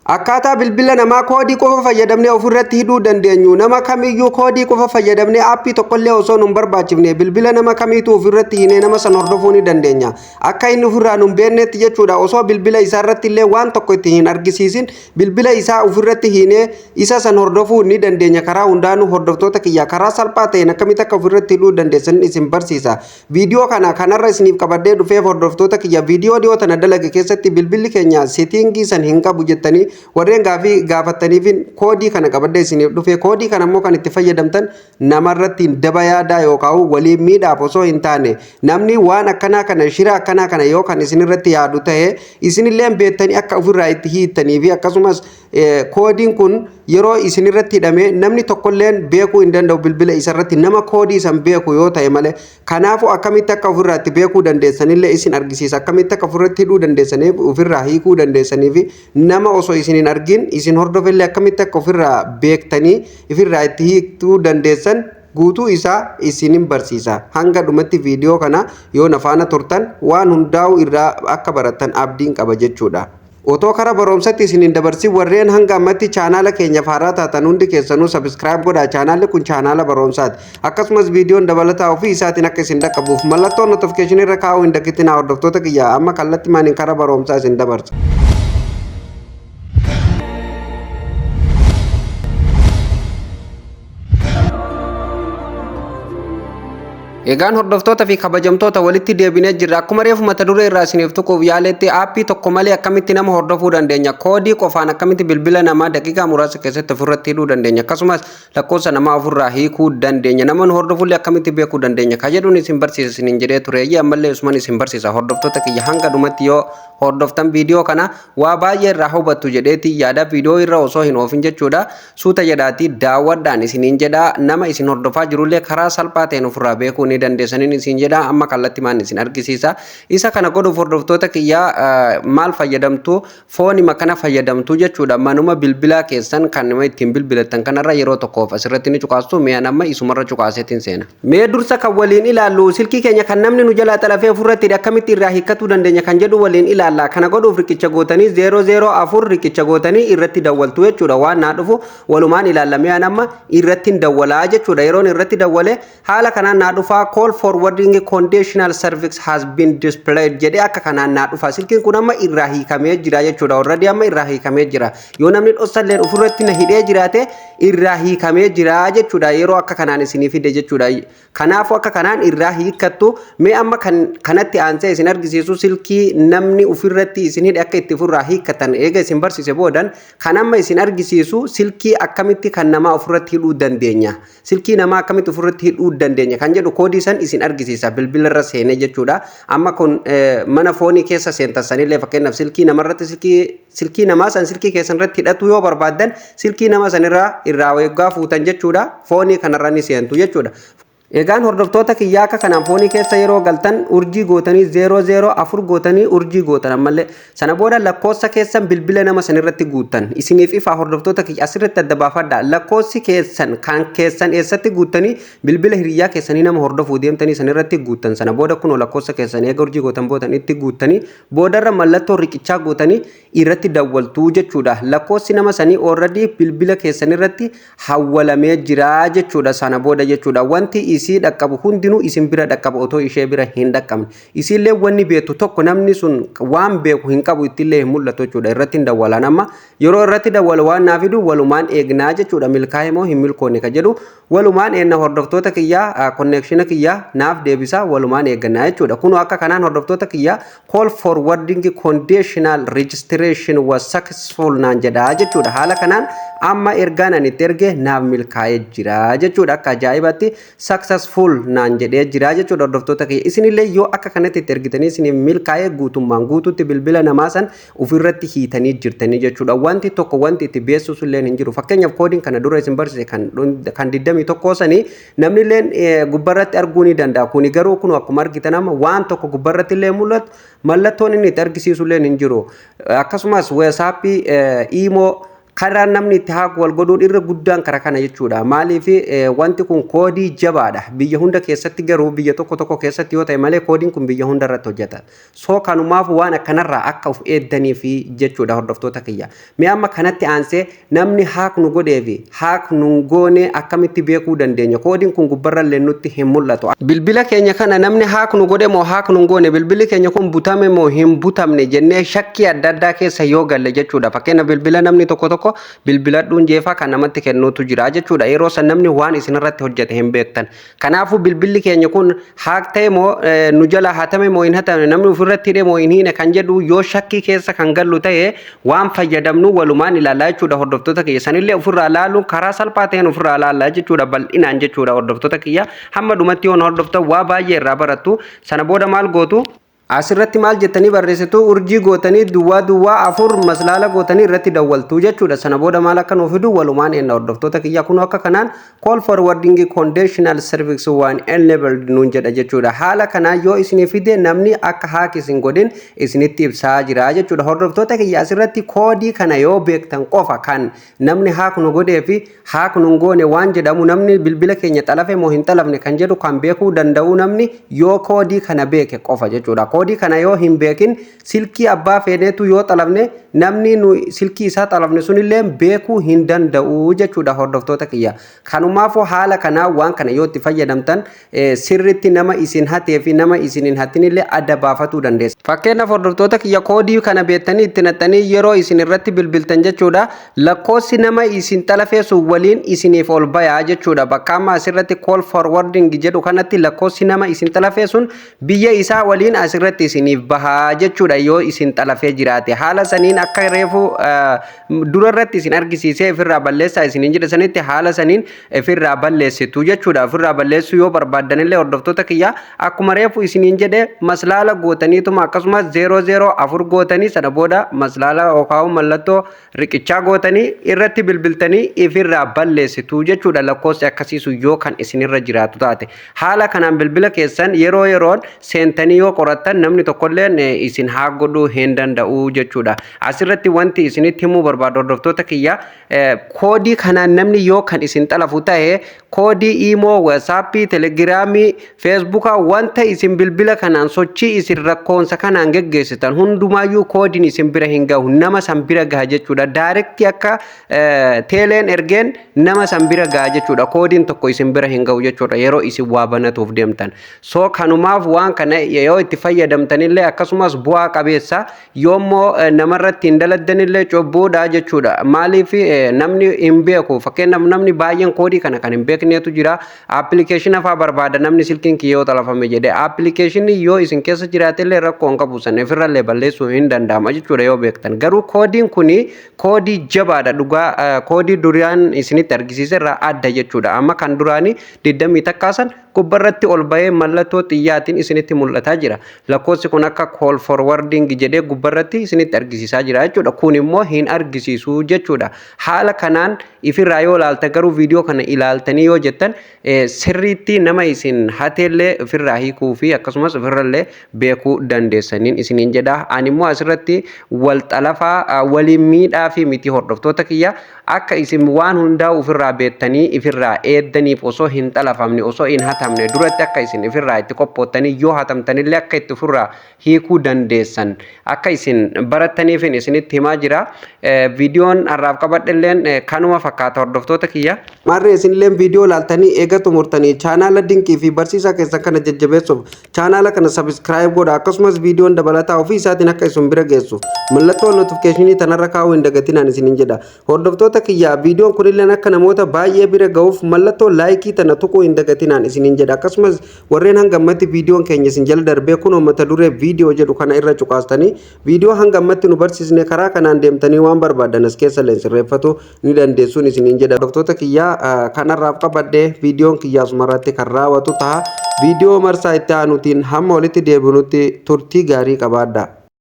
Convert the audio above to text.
Akkaataa bilbila namaa koodii qofa fayyadamnee ofirratti hidhuu dandeenyu. Nama kamiyyuu koodii qofa fayyadamnee, aappii tokkollee osoo nun barbaachifne, bilbila nama kamiitu ofirratti hiinee nama san hordofuu ni dandeenya. Akka inni ofirraa nun beeknetti jechuudha. Osoo bilbila isaa irratti illee waan tokko itti hin argisiisin, bilbila isaa ofirratti hiinee isa san hordofuu ni dandeenya. Karaa hundaanuu, hordoftoota kiyya, karaa salphaa ta'een akkamitti akka ofirratti hidhuu dandeessan isin barsiisa. Viidiyoo kana kanarra isiniif qabadhee dhufeef, hordoftoota kiyya, viidiyoo dhiyoo tana dalage keessatti bilbilli keenya setting san hin qabu jettanii warreen gaafii gaafattaniifin koodii kana qabadhee isiniif dhufe. Koodii kana immoo kan itti fayyadamtan namarratti daba yaadaa yookaan waliin miidhaaf osoo hin taane, namni waan akkanaa kana, shira akkanaa kana yoo kan isinirratti yaadu ta'e, isinillee beektanii akka ofirraa itti hiittanii fi akkasumas koodiin kun yeroo isinirratti hidhame namni tokkolleen beekuu hin danda'u, bilbila isarratti nama koodii san beeku yoo ta'e malee. Kanaafuu akkamitti akka ofirraa itti beekuu dandeessanillee isin argisiisa. Akkamitti akka ofirratti hidhuu dandeessanii, ofirraa hiikuu dandeessanii fi nama osoo isin hin argin isin hordofillee akkamitti akka ofirraa beektanii ofirraa itti hiiktuu dandeessan guutuu isaa isinin barsiisa. Hanga dhumatti viidiyoo kana yoo na faana turtan, waan hundaa'u irraa akka barattan abdiin qaba jechuudha. Otoo karaa barumsatti isin hin dabarsin, warreen hanga ammatti chaanaala keenya haaraa taatan hundi keessanuu subscribe godhaa. Chaanaalli kun chaanaala barumsaati. Akkasumas viidiyoon dabalataa ofii isaatiin akka isin dhaqqabuuf mallattoo notification irra kaa'uu hin dagatinaa. Hordoftoota kiyya, amma kallattii maaniin karaa barumsaa isin dabarsa. Egaan hordoftoota fi kabajamtoota, walitti deebinee jirra. Akkuma reefu mata duree irraa isiniif tuquuf yaaletti, aappii tokko malee akkamitti nama hordofuu dandeenya? Koodii qofaan akkamitti bilbila namaa daqiiqaa muraasa keessatti ofirratti hidhuu dandeenya? Akkasumas lakkoofsa namaa ofirraa hiikuu dandeenya? Nama nu hordofullee akkamitti beekuu dandeenya? Ka jedhuun isin barsiisa isiniin jedhee ture. Ammallee usuman isin barsiisa. Hordoftoota kiyya, hanga dhumatti yoo hordoftan viidiyoo kana waa baay'ee irraa hubattu jedheeti yaada. Viidiyoo irra osoo hin oofin jechuudha. Suuta jedhaati daawwadhaan isiniin jedha. Nama isin hordofaa jirullee karaa salphaa ta'een ofirraa beekuu ni dandeessaniin isin jedha. Amma kallattii maan isin argisiisa. Isa kana godhuuf, hordoftoota kiyyaa, maal fayyadamtu? Foonima kana fayyadamtu jechuudha. Manuma bilbilaa keessan kan ittiin bilbilattan kanarra yeroo tokkoof asirratti ni cuqaastu. Mi'a amma isumarra cuqaaseetiin seena. Mee dursa kan waliin ilaallu silkii keenya kan namni nu jalaa xalafee ofirratti akkamitti irraa hiikkatuu dandeenya kan jedhu waliin ilaalla. Kana godhuuf riqicha gootanii 004 riqicha gootanii irratti dawwaltu jechuudha. Waan naa dhufu walumaan ilaalla. Mi'aan amma irratti dawwalaa jechuudha. Yeroon irratti dawwale haala kanaan naa dhufaa, "Call forwarding conditional service has been displayed" jedhee akka kanaan naa dhufa. Silkiin kun amma irraa hiikamee jira jechuudha. Already amma irraa hiikamee jira. Yoo namni dhossalleen ofirratti na hidhee jiraate, irraa hiikamee jira jechuudha. Yeroo akka kanaan isinii fide jechuudha. Kanaafuu akka kanaan irraa hiikkattu. Mee amma kan kanatti aansee isin argisiisu, silkii namni ofirratti isin hidhe akka itti ofirraa hiikkatan eega isin barsiise boodan, kan amma isin argisiisu silkii akkamitti kan namaa ofirratti hidhuu dandeenya. Silkii namaa akkamitti ofirratti hidhuu dandeenya kan jedhu koodii san isin argisiisa bilbilarra seenee jechuudha. Amma kun mana foonii keessa seentan sanillee, fakkeenyaaf silkii namarratti, silkii namaa san silkii keessan irratti hidhatu yoo barbaaddan, silkii nama sanirraa irraa eeggaa fuutan jechuudha. Foonii kanarra ni seentu jechuudha. Egaan hordoftoota kiyyaa, akka kanaan foonii keessa yeroo galtan urjii gootanii 004 gootanii urjii gootan. Ammallee sana booda lakkoofsa keessan bilbila nama sanirratti guuttan. Isiniif ifaa, hordoftoota kiyya? Asirratti adda baafadha. Lakkoofsi keessan kan keessan eessatti guuttanii? Bilbila hiriyyaa keessanii nama hordofuu deemtanii sanirratti guuttan. Sana booda kunoo lakkoofsa keessan eega urjii gootan boodan itti guuttanii, boodarra mallattoo riqichaa gootanii irratti dawwaltuu jechuudha. Lakkoofsi nama sanii already bilbila keessan irratti hawwalamee jira jechuudha sana booda jechuudha. Wanti isii dhaqqabu hundinuu isin bira dhaqqaba otoo ishee bira hin dhaqqabne. Isiillee wanni beektu tokko, namni sun waan beeku hin qabu, ittillee hin mul'atu jechuudha. Irratti hin dawwalan. Amma yeroo irratti dawwalu waan naa fidu walumaan eegnaa jechuudha. Milkaa'ee moo hin milkoone ka jedhu walumaan eenna. Hordoftoota kiyyaa, connection kiyyaa naaf deebisaa, walumaan eeggannaa jechuudha. Kunoo akka kanaan, hordoftoota kiyyaa, "Call forwarding conditional registration was successful" naan jedha jechuudha. Haala kanaan amma ergaan ani itti erge naaf milkaa'ee jira jechuudha. Akka ajaa'ibaatti successful naan jedhee jira jechuudha. Hordoftoota kiyya, isinillee yoo akka kanatti itti ergitanii isin milkaa'ee, guutummaan guutuutti bilbila namaa san ofirratti hiitanii jirtanii jechuudha. Wanti tokko wanti itti beeksisu illee hin jiru. Fakkeenyaaf koodiin kana dura isin barsiise kan 21 sanii namni illee gubbarratti arguu ni danda'a. Kuni garuu kun akkuma argitan amma waan tokko gubbarratti illee mul'atu, mallattoon inni itti argisiisu illee hin jiru. Akkasumas WhatsAppii, Imo Karaan namni itti hack wal godhuun irra guddaan kara kana jechuudha. Maaliif? Wanti kun koodii jabaadha. Biyya hunda keessatti garuu biyya tokko tokko keessatti yoo ta'e malee koodiin kun biyya hunda irratti hojjeta. So kanumaaf waan akkanarraa akka of eeddanii fi jechuudha, hordoftoota kiyya. Mee amma kanatti aansee namni hack nu godhee fi hack nu goone akkamitti beekuu dandeenya? Koodiin kun gubbarrallee nutti hin mul'atu. Bilbila keenya kana namni hack nu godhe moo hack nu goone, bilbilli keenya kun butame moo hin butamne jennee shakkii adda addaa keessa yoo galle jechuudha. Fakkeenya, bilbila namni tokko tokko bilbiladhuun jeefaa kan namatti kennuutu jira jechuudha. Yeroo san namni waan isin irratti hojjete hin beektan. Kanaafuu bilbilli keenya kun hack ta'e moo nu jala hatame moo hin hatamne, namni ofirratti hidhe moo hin hiine kan jedhu yoo shakkii keessa kan gallu ta'e, waan fayyadamnu walumaan ilaalaa jechuudha, hordoftoota kiyya. Sanillee ofirraa laaluun karaa salphaa ta'een ofirraa laallaa jechuudha, bal'inaan jechuudha. Hordoftoota kiyya, hamma dhumatti yoon hordoftan waa baay'ee irraa barattu. Sana booda maal gootu? Asirratti maal jettanii barreessitu? Urjii gootanii 004 maslaala gootanii irratti dawwaltu jechuudha. Sana booda maal akka nuuf fidu walumaan eenna, hordoftoota kiyya. Kun akka kanaan "Call forwarding conditional service one enabled" nuun jedha jechuudha. Haala kanaan yoo isinii fide namni akka hack isin godhin isinitti ibsaa jira jechuudha. Hordoftoota kiyya, asirratti koodii kana yoo beektan qofa kan namni hack nu godhee fi hack nu goone waan jedhamu, namni bilbila keenya xalafe moo hin xalafne kan jedhu kan beekuu danda'u namni yoo koodii kana beeke qofa jechuudha. Koodii kana yoo hin beekin silkii abbaa feeneetu yoo xalafne, namni nu silkii isaa xalafne sunillee beekuu hin danda'u jechuudha, hordoftoota kiyya. Kanumaafuu haala kanaa waan kana yoo itti fayyadamtan sirritti nama isin hatee fi nama isin hin hatinillee adda baafatuu dandeessa. Fakkeenyaaf, hordoftoota kiyya, koodii kana beektanii itti naqxanii yeroo isin irratti bilbiltan jechuudha, lakkoofsi nama isin xalafee sun waliin isiniif ol bayaa jechuudha. Bakka amma asirratti "call forwarding" jedhu kanatti lakkoofsi nama isin xalafee sun biyya isaa waliin asirratti isiniif bahaa jechuudha yoo isin xalafee jiraate. Haala saniin akka reefu dura irratti isin argisiisee ofirraa balleessaa isiniin jedhe sanitti haala saniin ofirraa balleessitu jechuudha. Ofirraa balleessuu yoo barbaaddanillee, hordoftoota kiyya, akkuma reefu isiniin jedhe maslaala gootaniituma akkasumas 004 gootanii, sana booda maslaala yookaan mallattoo riqichaa gootanii irratti bilbiltanii ofirraa balleessitu jechuudha, lakkoofsi akkasiisu yoo kan isinirra jiraatu taate. Haala kanaan bilbila keessan yeroo yeroon seentanii yoo qorattan namni tokkolleen isin hack godhuu hin danda'u jechuudha. Asirratti wanti isinitti himuu barbaadu, hordoftoota kiyya, koodii kanaan namni yoo kan isin xalafu ta'e, koodii iimoo, WhatsAppii, Telegiraamii, Feesbuukaa, wanta isin bilbila kanaan sochii isin rakkoonsa kanaan geggeessitan hundumaayyuu koodiin isin bira hin gahu, nama san bira gaha jechuudha. Direct akka teeleen ergeen nama san bira gaha jechuudha. Koodiin tokko isin bira hin gahu jechuudha yeroo isin waa banatuuf deemtan. So kanumaaf waan kana yoo itti fayyadamtanillee akkasumas bu'aa qabeessa, yoommoo namarratti hin daladdanillee cubbuudha jechuudha. Maaliif? Namni hin beeku. Fakkeenyaaf, namni baay'een koodii kana kan hin beeknetu jira. Appilikeeshina fa'aa barbaada namni silkiin kiyyoo xalafame jedhe. Appilikeeshinni yoo isin keessa jiraatellee rakkoo hin qabu, sana ofirrallee balleessuu hin danda'ama jechuudha yoo beektan. Garuu koodiin kuni koodii jabaadha dhugaa, koodii duraan isinitti argisiise irraa adda jechuudha. Amma kan duraanii digdamii takkaasan gubbarratti ol bahee mallattoo xiyyaatiin isinitti mul'ataa jira. Lakkoofsi kun akka "call forwarding" jedhee gubbarratti isinitti argisiisaa jira jechuudha. Kun immoo hin argisiisu jechuudha. Haala kanaan ifirraa yoo ilaaltan garuu, viidiyoo kana ilaaltanii yoo jettan, sirriitti nama isin hateellee ofirraa hiikuu fi akkasumas ofirrallee beekuu dandeessaniin isiniin jedha. Ani immoo asirratti wal xalafaa waliin miidhaa fi miti, hordoftoota kiyya, akka isin waan hundaa ofirraa beektanii ofirraa eeddaniif, osoo hin xalafamne, osoo hin hatamne duratti akka isin ofirraa itti qophoottanii, yoo hatamtanillee akka itti ofirraa hiikuu dandeessan akka isin barattaniifin isinitti himaa jira. Viidiyoon har'aaf qabadhelleen kanuma fakkaata, hordoftoota kiyya. Maarree, isinillee viidiyoo ilaaltanii eega xumurtanii chaanaala dinqii fi barsiisaa keessan kana jajjabeessuuf chaanaala kana subscribe godha. Akkasumas viidiyoon dabalataa ofii isaatiin akka isin bira geessu mallattoo notificationii tanarra kaa'uu hin dagatinaan isiniin jedha. Hordoftoota kiyya, viidiyoon kunillee akka namoota baay'ee bira ga'uuf mallattoo likeii tana tuquu hin dagatinaan isiniin jedha. Akkasumas warreen hanga ammatti viidiyoon keenya isin jala darbee, kunoo mata duree viidiyoo jedhu kana irra cuqaastanii viidiyoo hanga ammatti nu barsiisne karaa kanaan deemtanii waan barbaadan as keessa illee sirreeffatu ni dandeessuun isiniin jedha. Hordoftoota kiyyaa, kanarraaf qabadhee viidiyoon kiyyaa asumarratti kan raawwatu ta'a. Viidiyoo marsaa itti aanutiin hamma walitti deebinutti turtii gaarii qabaadha.